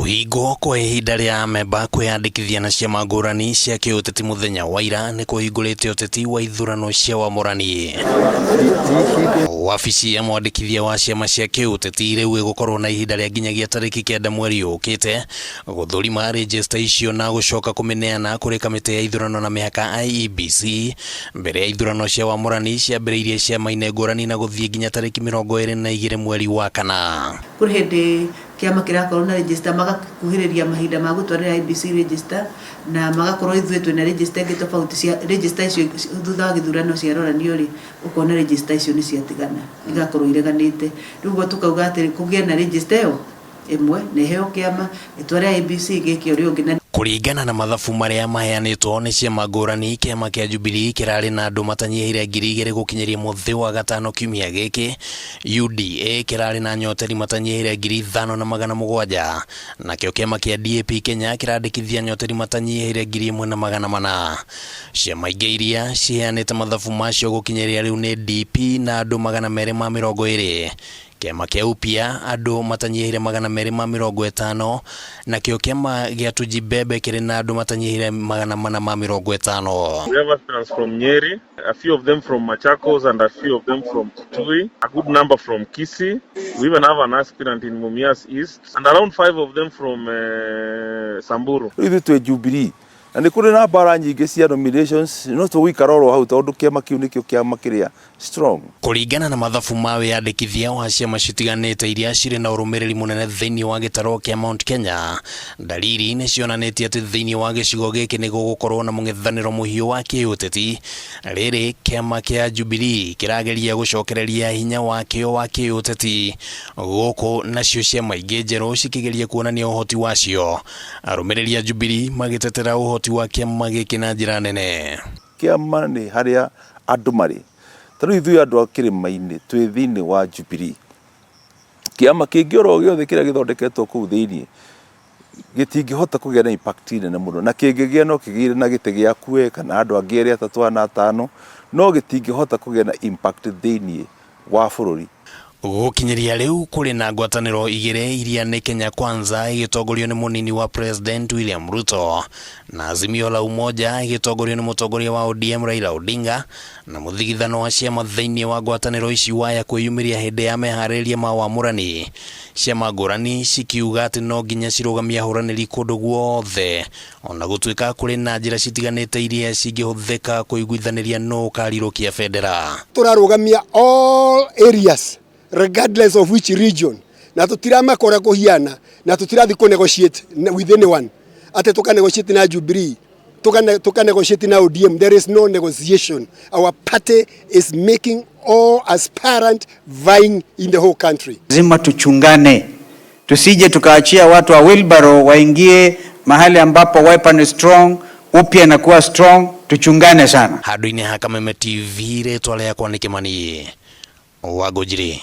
Kũhingwo kwa ihinda rĩa amemba kwĩyandĩkithia na ciama ngũrani cia kĩũteti mũthenya wa ira nĩ kũhingũrĩte ũteti wa ithurano cia wamũrani. Wabici ya mwandĩkithia wa ciama cia kĩũteti rĩu ĩgũkorwo na ihinda rĩa nginyagia tarĩki 9 mweri ũkĩte gũthũrima rĩnjĩsta icio na gũcoka kũmĩneana kũrĩ kamĩtĩ ya ithurano na mĩhaka IEBC mbere ya ithurano cia wamũrani ciambĩrĩirie ciama-inĩ ngũrani na gũthiĩ nginya tarĩki 22 mweri wa kana. Kũrĩ hĩndĩ kĩama kĩrakorwo na register, magakuhĩrĩria mahinda ma gũtwarĩra IEBC register, na magakorwo ithuĩ twĩna register ĩngĩ tofauti cia register icio. Thutha wa gĩthurano ciaroranio rĩ, ũkona register icio nĩ ciatigana, igakorwo ireganĩte. Rĩu ũguo tũkauga atĩ kũgĩe na register ĩyo ĩmwe na ĩheo kĩama ĩtware IEBC gĩke ũrĩa ũngĩ na Kũringana na mathabu marĩa maheanĩtwo nĩ ciama ngũrani, kĩama kĩa Jubilee kĩrarĩ na andũ matanyihĩire 2000 gũkinyĩria mũthĩ wa gatano kiumia gĩkĩ. UDA kĩrarĩ na nyoteri matanyihĩire 5700, nakĩo kĩama kĩa DAP Kenya kĩrandĩkithia nyoteri matanyihĩire 1400. Ciama ingĩ iria ciheanĩte mathabu macio gũkinyĩria rĩu nĩ DP na andũ 220, kĩama kĩa UPIA andũ matanyihĩire 250, nakĩo kĩama gĩa Tujibebe kĩrĩ na andũ matanyihĩire 450. We have aspirants from Nyeri, a few of them from Machakos and a few of them from Kitui, a good number from Kisii. We even have an aspirant in Mumias East and around five of them from Samburu. Rĩu ithuĩ twĩ Jubilee na nĩ kũrĩ na mbara nyingĩ cia nominations, no tũgũikara oro hau tondũ kĩama kĩu nĩkĩo kĩama kĩrĩa strong. Kũringana na mathabu ma wĩyandĩkithia wa ciama citiganĩte iria cirĩ na ũrũmĩrĩri mũnene thĩinĩ wa gĩtarũ kĩa Mount Kenya, ndariri nĩ cionanĩtie atĩ thĩinĩ wa gĩcigo gĩkĩ nĩ gũgũkorwo na mũng'ethanĩro mũhiũ wa kĩũteti. Rĩrĩ kĩama kĩa Jubilee kĩrageria gũcokereria hinya wakĩo wa kĩũteti gũkũ, nacio ciama ingĩ njerũ cikĩgeria kuonania ũhoti wacio, arũmĩrĩri a Jubilee magĩtetera ũhoti wa kĩama gĩkĩ na njĩra nene. Kĩama nĩ harĩa andũ marĩ. Ta rĩu ithuĩ andũ a kĩrĩma-inĩ twĩ thĩinĩ wa Jubilee. Kĩama kĩngĩ oro gĩothe kĩrĩa gĩthondeketwo kũu thĩinĩ gĩtingĩhota kũgĩa na impact nene mũno, na kĩngĩgĩa no kĩgĩre na gĩtĩ gĩaku we kana andũ angĩ erĩ, atatũ, ana, atano, no gĩtingĩhota kũgĩa na impact thĩinĩ wa bũrũri. Gũkinyĩria rĩu kũrĩ na ngwatanĩro igĩrĩ iria nĩ Kenya Kwanza ĩgĩtongorio nĩ mũnini wa President William Ruto na Azimio la Umoja ĩgĩtongorio nĩ mũtongoria wa ODM Raila Odinga, na mũthigithano wa ciama thĩinĩ wa ngwatanĩro ici waya kwĩyumĩria hĩndĩ ya meharĩrĩria ma wamũrani, ciama ngũrani cikiuga atĩ no nginya cirũgamie ahũranĩri kũndũ guothe, ona gũtuĩka kũrĩ na njĩra citiganĩte iria cingĩhũthĩka kũiguithanĩria nũ ũkarirũkia bendera. Tũrarũgamia all areas regardless of which region, na tũtiramakora kũhiana na tũtirathi kũ negotiate with anyone, atĩ tũka negotiate na Jubilee, tuka negotiate na ODM. There is no negotiation. Our party is making all aspirant vying in the whole country. Lazima tuchungane, tusije tukaachia watu wa wheelbarrow waingie mahali ambapo Wiper ni strong, upya inakuwa strong. Tuchungane sana. Handũ-inĩ ha Kameme TV, rĩtwa rĩakwa nĩ Kĩmani Wangũnjiri.